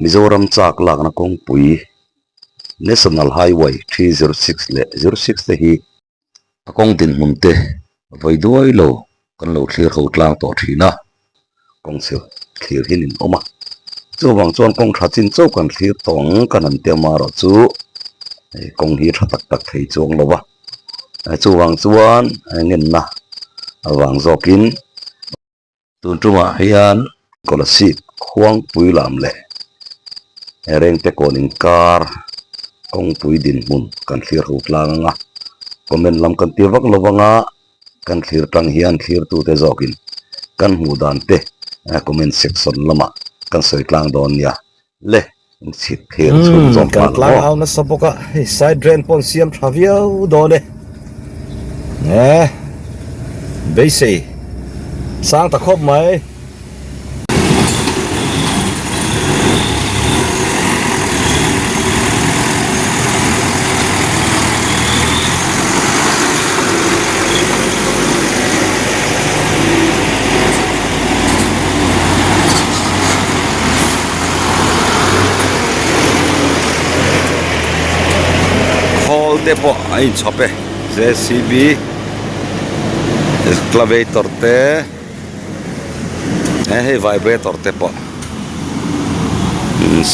Mizoram chak lakna kawngpui National Highway 306 leh 06 te hi a kawng dinhmun te vawi duai lo kan lo thlir ho tlang tawh thin a, kawng chhe thlir hi nin awm a, chuvang chuan kawng tha chin chauh kan thlir tawh ang kan han tia marawh chu hei kawng hi tha tak tak thei chuang lo va, chuvang chuan ngenna avang zawkin. Tun tumah hian Kolasib khuangpui lam leh Rengte kawn inkar kawngpui dinhmun kan thlir ho tlang ang a, comment lam kan ti vak lo vang a, kan thlir tang hian thlirtute zawkin kan hmuh dan te comment section lamah kan sawi tlang dawn nia le chhip thlir chhung zawm Kan nghal ang tlang aw. au nasa bawk a, hei side drain pawh an siam tha viau dawn e. Eh, beisei sang ta khawp mai. Khawl te pawh a inchhawp e jcb excavator te he hei vibrator te pawh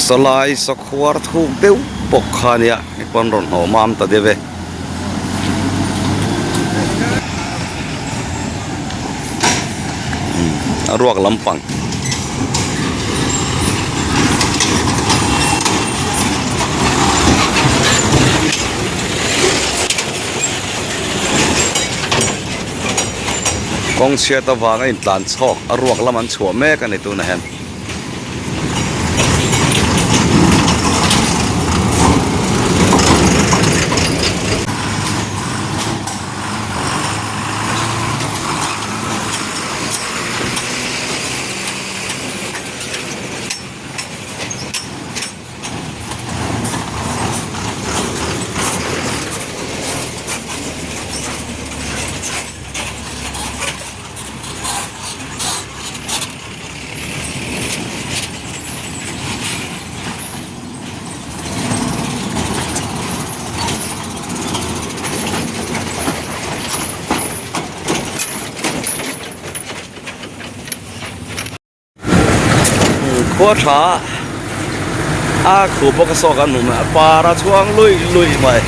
sawlai sawkhuar thuk deuh bawk kha ania hei pawn rawn hnawh mam ta deuh e. A ruak lampang kawng chhiat avanga intlan chhawk a ruak lam an chhuah mek a ni tunah hian. Khua tha a khu bawk a saw kan hmu mai a par a chhuang luih luih mai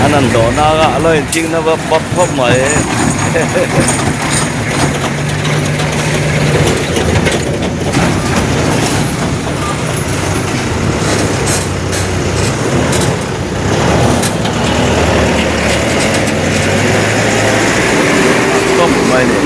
an han dawh na a lo inthing na vap vap khawp mai. Khawp mai ni.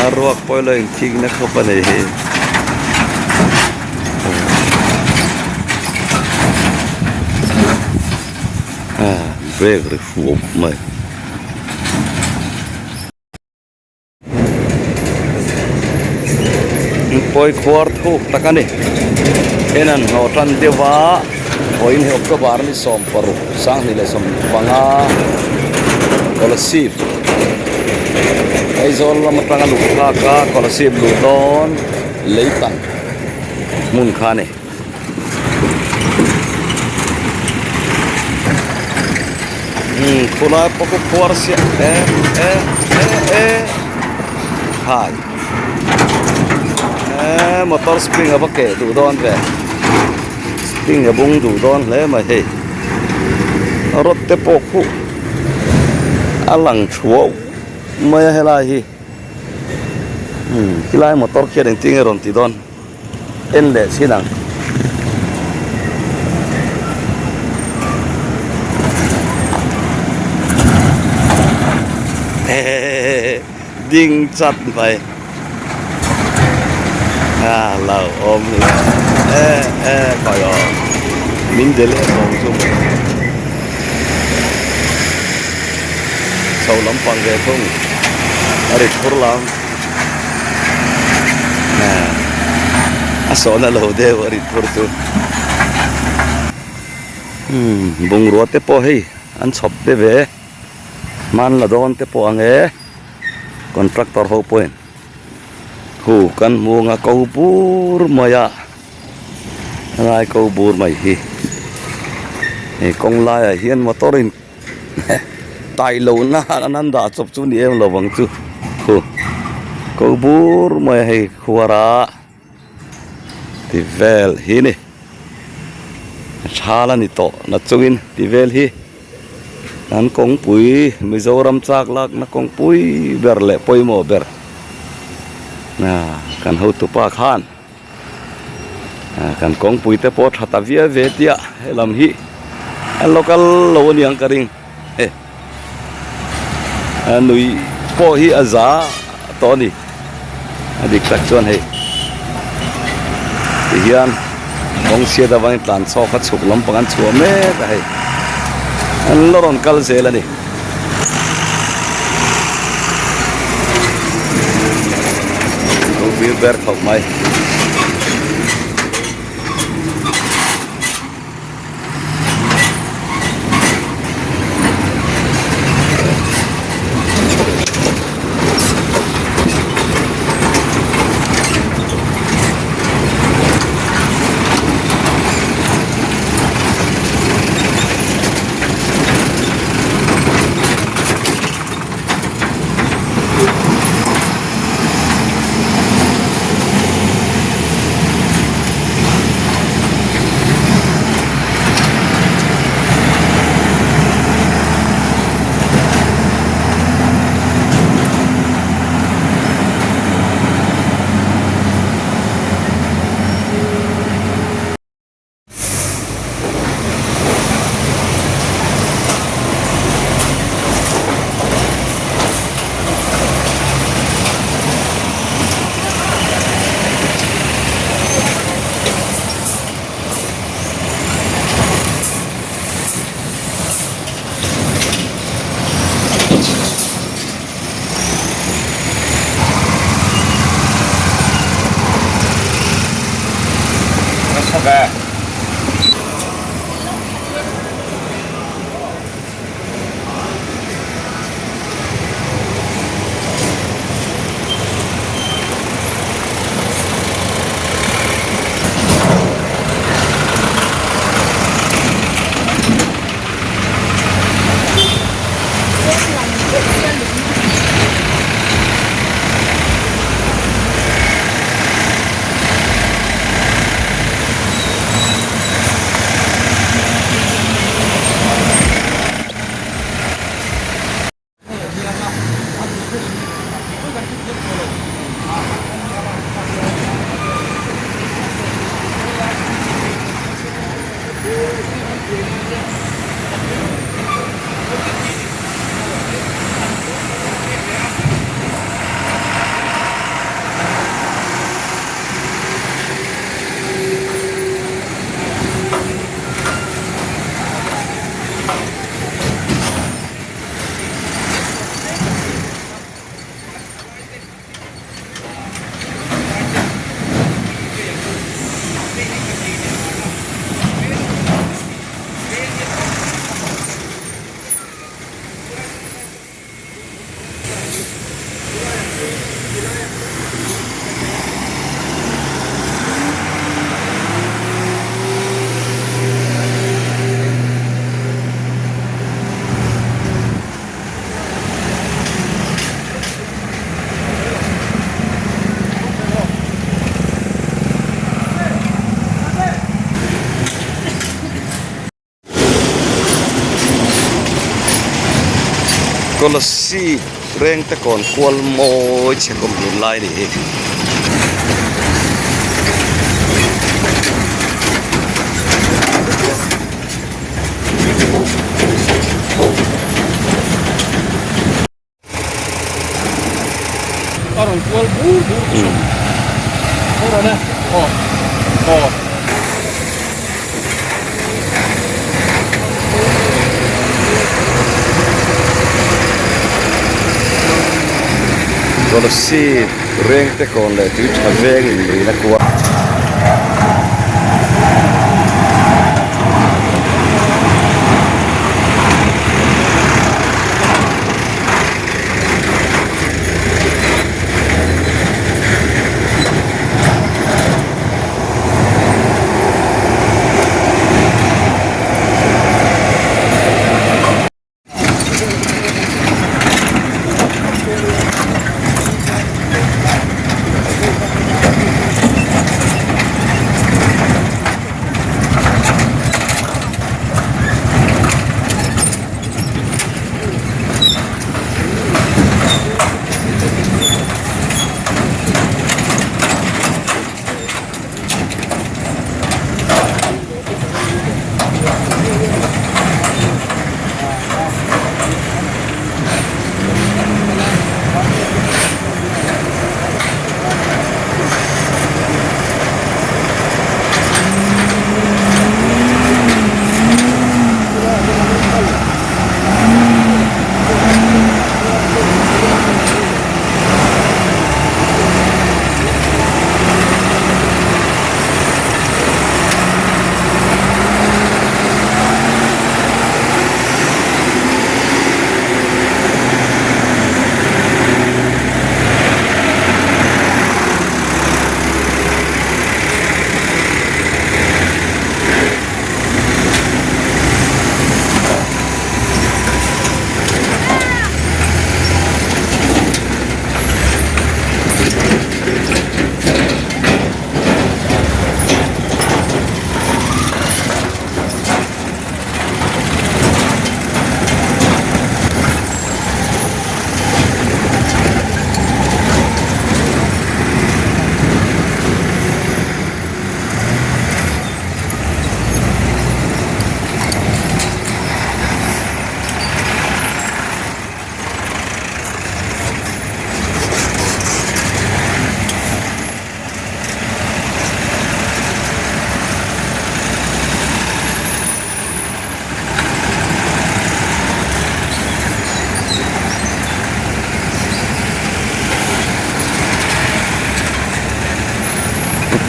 A ruak pawh ilo inthik na khawp a ni hi. Brake ri fuh mai. Pawi khuar thuk tak a ni. En an hnawh tan deuh a, vawiin hi October ni 16 2025 Kolasib Aizawl lam atanga luh thlak a Kolasib luh dawn Leitan hmun kha a ni. Umm khulai pawh khu khuar siah e e e e khai e motor spring a va keh duh dawn ve spring a bung duh dawn hle mai hei rod te pawh khu a lang thuau mai a helai hi umm khilai motor khian engtin nge rawn ti dawn. En leh chin ang. Hehehehe ding chat mai a lo awm hle e e khawi aw. Min delay tawng chu maw. Chho lampang ve thung a rit phur lam a sawhna lo deuh a rit phur chu. Umm bungrua te pawh hei an chhawp te ve hman la dawn te pawh ang e contractor ho pawhin hu kan hmu ang a ko bur mai a. Helai ko bur mai hi hei kawng laiah hian motor in tai loh na an han dah chawp chu ni em lo vang chu khu ko bur mai a hei khuar a ti vel hi ni thal a ni tawh na chungin ti vel hi an kawngpui Mizoram chak lakna kawngpui ber leh pawimawh ber kan hotupa khan. Kan kawngpui te pawh tha ta viau ve tia helam hi an lo kal lo a niang ka ring e a nui pawh hi a za tawh a ni a dik tak chuan hei ti hian kawng chhiat avangin tlan chhawk a chhuk lampang an chhuah mek a hei an la rawn kal zel a ni. Lo vir ber khawp mai. Kolasib rengte kawn kual mawi chhe kawm hlun lai a ni hi. A rawn kual bur bur te chu a rawn e aw aw. Kolasib rengte kawn leh tui tha veng in rina kual.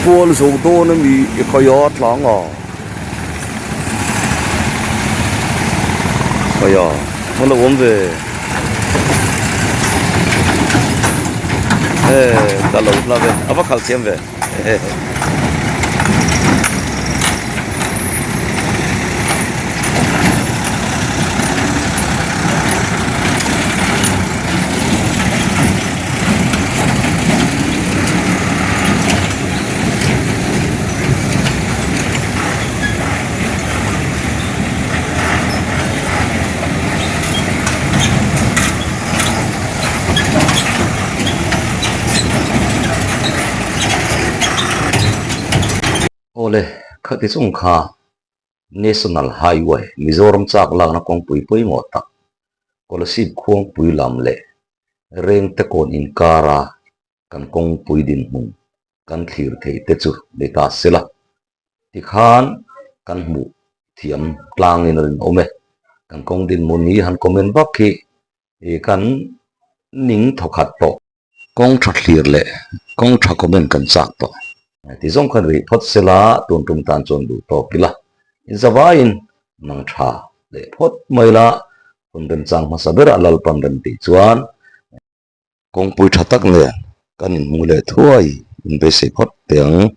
Kual zo dawn a mi i khai a tlang a khai a a lo awm ve e ka lo hla ve a va khalh thiam ve Awle, khati chung kha National Highway Mizoram chak lakna kawngpui pawimawh tak Kolasib khuangpui lam leh Rengte kawn inkara kan kawngpui dinhmun kan thlir theih te chu ni ta se la, tikhan kan hmuh thiam tlangin a rinawm e. Kan kawng dinhmun hi han comment vak hi ih kan ning thawkhat tawh. Kawng tha thlir leh kawng tha comment kan chak tawh. Ti zawng khan rih phawt se la, tun tum tan chuan duh tawk ila, inzavaiin mang tha leh phawt mai la, hun remchang hmasa berah Lalpan rem tih chuan. Kawngpui tha tak nen kan inhmu leh thuai inbeisei phawt teh ang.